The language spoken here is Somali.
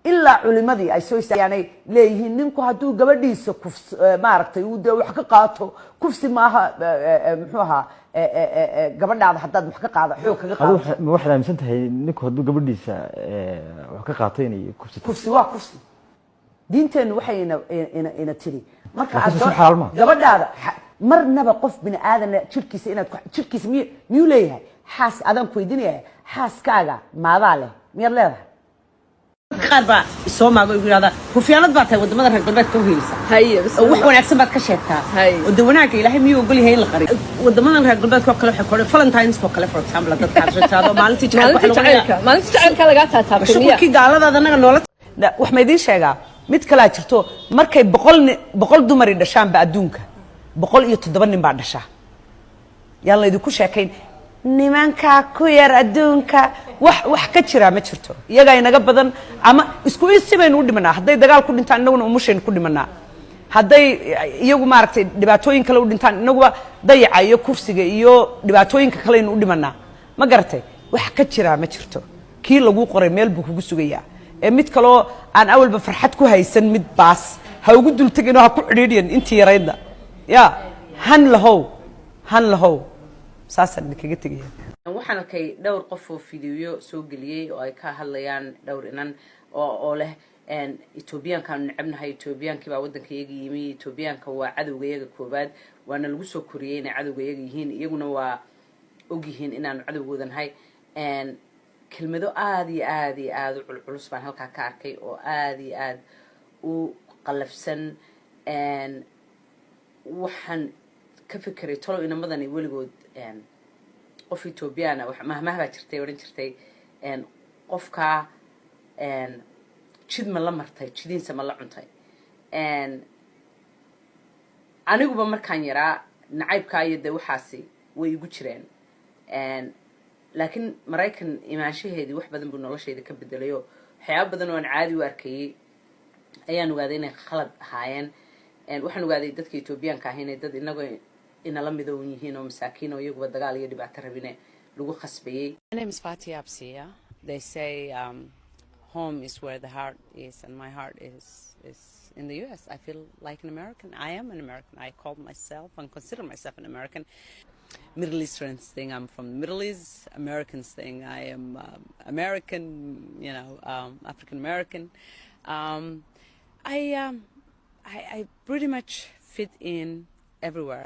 Ilaa culimadii ay soo istaagaanay leeyihiin ninku hadduu gabadhiisa kufs, maaragtay, uu dee wax ka qaato, kufsi maaha. Muxuu ahaa, gabadhaada haddaad wax ka qaado, xoog kaga Adigu qaado. Ma waxaad aaminsan tahay ninku hadduu gabadhiisa wax ka qaato inay kufsi tahay? Kufsi waa kufsi. Diinteennu waxay ina tiri marka Laakiin aad si xalaal maaha. Gabadhaada marnaba qof bini aadana jirkiisa inaad jirkiisa miyuu leeyahay xaas? Adaan ku weydiinaya, xaaskaaga maadaa leh? Miyaad leedahay? Qaar baa isoo maago, igu yidhahdaa, "Rufyaanad baa tahay, wadamada reer galbeedka u hiilisa." Haye, bas. Oo wax wanaagsan baad ka sheegtaa. Haye. Oo de wanaagga Ilaahay miyuu ogol yahay in la qariyo? Wadamadan reer galbeedka oo kale waxay ku odhan Valentines oo kale, for example, dadka aad tiraahdo maalintii jacaylka Maalinta waxa lagu jacaylka, maalinta jacaylka lagaa taataabtay miya? Shuqulkii gaaladaada annaga noola wax ma idiin sheegaa? Mid kalaa jirto. Markay 100 100 dumari dhashaanba, adduunka 107 nin baa dhashaa. Yaan laydinku sheekayn nimankaa ku yar adduunka. Wax ka jiraa ma jirto. Iyagaa inaga badan ama isku isi baynu u dhimanaa. Hadday dagaal ku dhintaan, innaguna umushaynu ku dhimanaa. Hadday iyagu, maaragtay, dhibaatooyin kale u dhintaan, innaguba dayaca iyo kufsiga iyo dhibaatooyinka kaleynu u dhimanaa. Ma garatay? Wax ka jiraa ma jirto. Kii laguu qoray meel buu kugu sugayaa. Ee mid kaloo aan awalba farxad ku haysan, mid baas ha ugu dultegin oo ha ku cidhiidhiyan intii yaraydna. Ya han lahow, han lahow. Saasaan idinkaga tegaya. Waxaan arkay dhowr qof oo fideoyo soo geliyey oo ay ka hadlayaan dhowr inan oo leh Etoobiyaankaanu necabnahay, Etoobiyaankii baa waddanka iyaga yimi, Etoobiyaanka waa cadowga iyaga koobaad, waana lagu soo koriyey inay cadowga iyaga yihiin, iyaguna waa ogyihiin inaanu cadowgooda nahay. Kelmado aada iyo aada iyo aada u culculus baan halkaa ka arkay oo aada iyo aada u qallafsan. Waxaan ka fikiray, talow inamadani weligood qof Ethoobiyaana, mahmah baa jirtay odhan jirtay, qofkaa jid ma la martay, jidiinsa ma la cuntay? Aniguba markaan yaraa nacaybkaa iyo dee waxaasi way igu jireen, laakiin Maraykan imaanshaheedii wax badan buu noloshayda ka bedelayo. Waxyaaba badan oo aan caadi u arkayay ayaan ogaaday inay khalad ahaayeen. Waxaan ogaaday dadka Etoobiyaanka ah inay dad inagoo inala midoon yihiin oo masaakiin oo iyaguba dagaal iyo dhibaato rabine lagu khasbayey. My name is Fatia Absiya. They say home is where the heart is, and my heart is in the U.S. I feel like an American. I am an American. I call myself and consider myself an American. Middle Easterns think I'm from the Middle East. Americans think I am American, African American. I pretty much fit in everywhere.